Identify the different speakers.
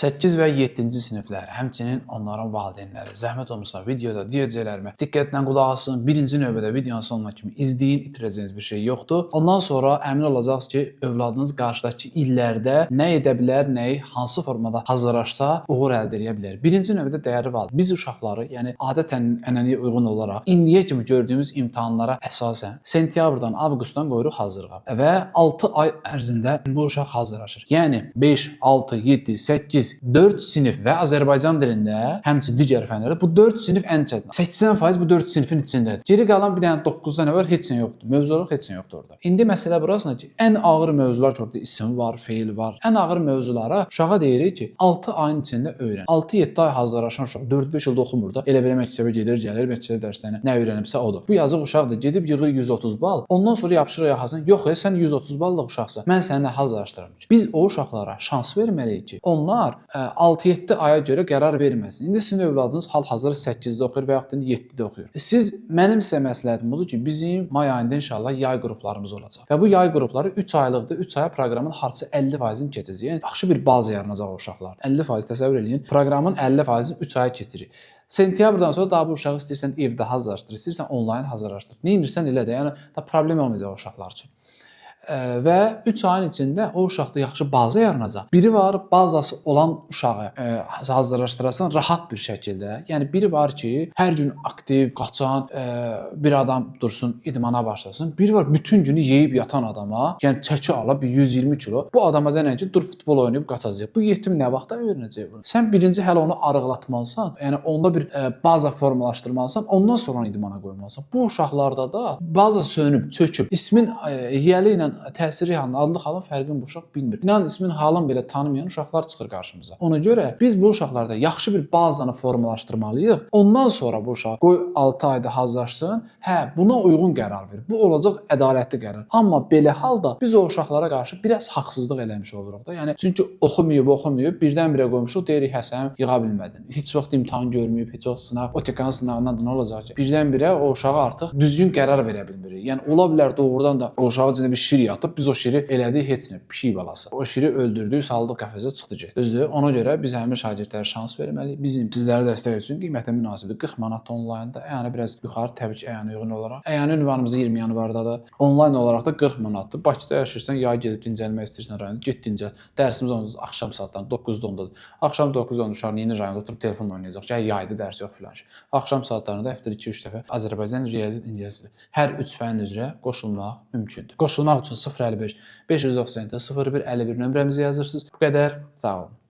Speaker 1: 8 və 7-ci siniflər, həmçinin onların valideynləri, zəhmət olmasa videoda deyəcəklərimə diqqətlə qulaq asın. Birinci növbədə videonun sonuna kimi izləyin, itirəcəyiniz bir şey yoxdur. Ondan sonra əmin olacaqsınız ki, övladınız qarşıdakı illərdə nə edə bilər, nəyi hansı formada hazırlaşsa uğur əldə edə bilər. Birinci növbədə, dəyərli valideyn, biz uşaqları, yəni adətən ənənəyə uyğun olaraq indiyə kimi gördüyümüz imtahanlara əsasən sentyabrdan, avqustdan qoyuruq hazırlığa və 6 ay ərzində bu uşaq hazırlaşır. Yəni 5, 6, 7, 8, 4 sinif və Azərbaycan dilində, həmçinin digər fənlərdə bu 4 sinif ən çətin. 80% bu 4 sinifin içindədir. Geri qalan bir dənə 9-dan əvvəl heç nə yoxdur. Mövzu olaraq heç nə yoxdur orada. İndi məsələ burasında ki, ən ağır mövzular ki, orada isim var, feil var. Ən ağır mövzulara uşağa deyirik ki, 6 ayın içində öyrən. 6-7 ay hazırlaşan uşaq 4-5 ildə oxumur da. Elə belə məktəbə gedir, gəlir, məktəb dərslərini nə öyrənibsə odur. Bu yazıq uşaq da gedib yığır 130 bal. Ondan sonra yapışır yaxasına. Yox, sən 130 ballıq uşaqsan. Mən səni nə hazırlaşdıram ki? Biz o uşaqlara şans verməliyik ki, onlar 6-7 aya görə qərar verməsin. İndi sizin övladınız hal-hazırda 8-də oxuyur və yaxud da indi 7-də oxuyur. Siz, mənim sizə məsləhətim budur ki, bizim may ayında inşallah yay qruplarımız olacaq. Və bu yay qrupları 3 aylıqdır. 3 aya proqramın hardasa 50%-ni keçəcək. Yəni yaxşı bir baza yaranacaq o uşaqlar. 50%, təsəvvür eləyin. Proqramın 50%-ni 3 aya keçirik. Sentyabrdan sonra daha bu uşağı istəyirsən evdə hazırlaşdır, istəyirsən onlayn hazırlaşdır. Nə edirsən elə də, yəni da problem olmayacaq o uşaqlar üçün. Və 3 ayın içində o uşaqda yaxşı baza yaranacaq. Biri var, bazası olan uşağı hazırlaşdırasan rahat bir şəkildə. Yəni biri var ki, hər gün aktiv, qaçan bir adam dursun, idmana başlasın. Biri var, bütün günü yeyib yatan adama, yəni çəki ala bir 120 kilo. Bu adama denən ki, dur futbol oynayıb qaçacaq. Bu yetim nə vaxtda öyrənəcək bunu? Sən birinci hələ onu arıqlatmalısan. Yəni onda bir baza formalaşdırmalısan, ondan sonra onu idmana qoymalısan. Bu uşaqlarda da baza sönüb, çöküb, ismin yiyəli ilə təsiri halının, adlı halın fərqini bu uşaq bilmir. İnanın, ismin halın belə tanımayan uşaqlar çıxır qarşımıza. Ona görə biz bu uşaqlarda yaxşı bir bazanı formalaşdırmalıyıq. Ondan sonra bu uşaq qoy 6 ayda hazırlaşsın. Hə, buna uyğun qərar ver. Bu olacaq ədalətli qərar. Amma belə halda biz o uşaqlara qarşı biraz haqsızlıq eləmiş oluruq da. Yəni çünki oxumayıb, oxumayıb, birdən-birə qoymuşuq, deyirik, hə, sən yığa bilmədin. Heç vaxt imtahan görməyib, heç vaxt sınaq, OTK-nın sınağından da nə olacaq ki? Birdən-birə o uşağa artıq düzgün qərar verə bilmirik. Yəni ola bilər doğrudan da o uşağın içində bir şir yatıb, biz o şiri elədik heç nə, pişik balası. O şiri öldürdük, saldıq qəfəsə, çıxdı getdi. Düzdür? Ona görə biz həmin şagirdlərə şans verməliyik. Bizim sizlərə dəstək üçün qiyməti münasibdir. 40 manat onlaynda, yəni biraz yuxarı təbii ki, əyani uyğun olaraq. Əyani ünvanımız 20 yanvardadır. Onlayn olaraq da 40 manatdır. Bakıda yaşayırsan, yay gedib dincəlmək istəyirsən rayonda, get dincəl. Dərsimiz onsuz axşam saatlarında 9-da 10-dadır. Axşam 9-da 10 uşaq yeni rayonda oturub telefonla oynayacaq. Gəl yayda dərs yox filan şey. Axşam saatlarında həftədə 2-3 dəfə Azərbaycan, riyaziyyat, ingilis hər 3 fənn üzrə qoşulmaq mümkündür. Qoşulmaq üçün 055 597 01 51 nömrəmizi yazırsınız. Bu qədər. Sağ olun.